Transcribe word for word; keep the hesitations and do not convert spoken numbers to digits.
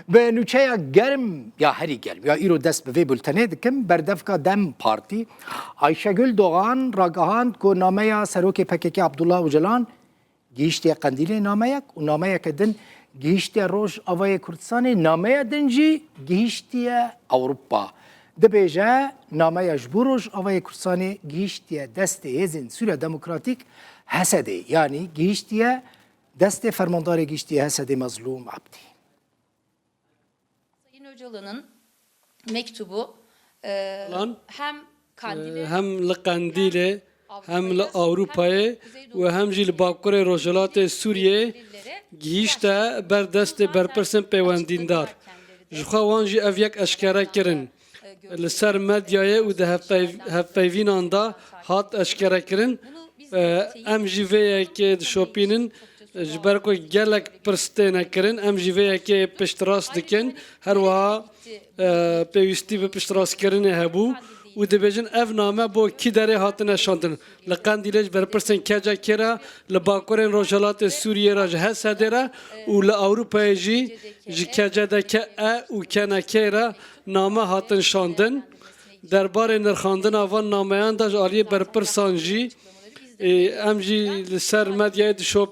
Bi nûçeya germ ya herî germ ya îro dest bi vê bultenê dikim. Berdevka DEM Partî Ayşegül Doğan ragihand ku nameya serokê P K K Abdullah Ocalan gihîştiye Qendîlê nameyek û nameyeke din gihîştiye Rojavayê Kurdistanê, nameya din jî gihîştiye Ewropa. Dibêje, nameya ji bo Rojavayê Kurdistanê gihîştiye destê Hêzên Sûriya Demokratîk, H S D'ê, yanî gihîştiye destê fermandarê giştî H S D'ê Mezlûm Ebdî. Sayın Öcalan'ın mektubu e, Lan, hem Kandil'e e, hem li Qendîlê, hem li Ewropayê û hem jî li Bakurê Rojhilatê Sûriyê gihîşte ber destê berpirsên pêwendîndar. Ji xwe wan jî ev yek eşkere kirin. Li ser medyayê û di hevpeyv- hevpeyvînan de hat eşkere kirin. E, Em jî vê yekê dişopînin, ji ber ku gelek pirs têne kirin, em jî vê yekê piştrast dikin. Her wiha e, pêwîstî bi piştrastkirinê hebû û dibêjin ev name bo kî derê hatine şandin. Li Qendîlê ji berpirsên K C K'ê re, li bakurên rojhilatê Sûriyê re ji H S D'ê re û li Ewropayê jî ji K C D K E û K N K'ê re name hatin şandin. Derbarê nirxandina van nameyan de ji aliyê berpirsan jî, ê, em jî li ser medyayê dişopînin.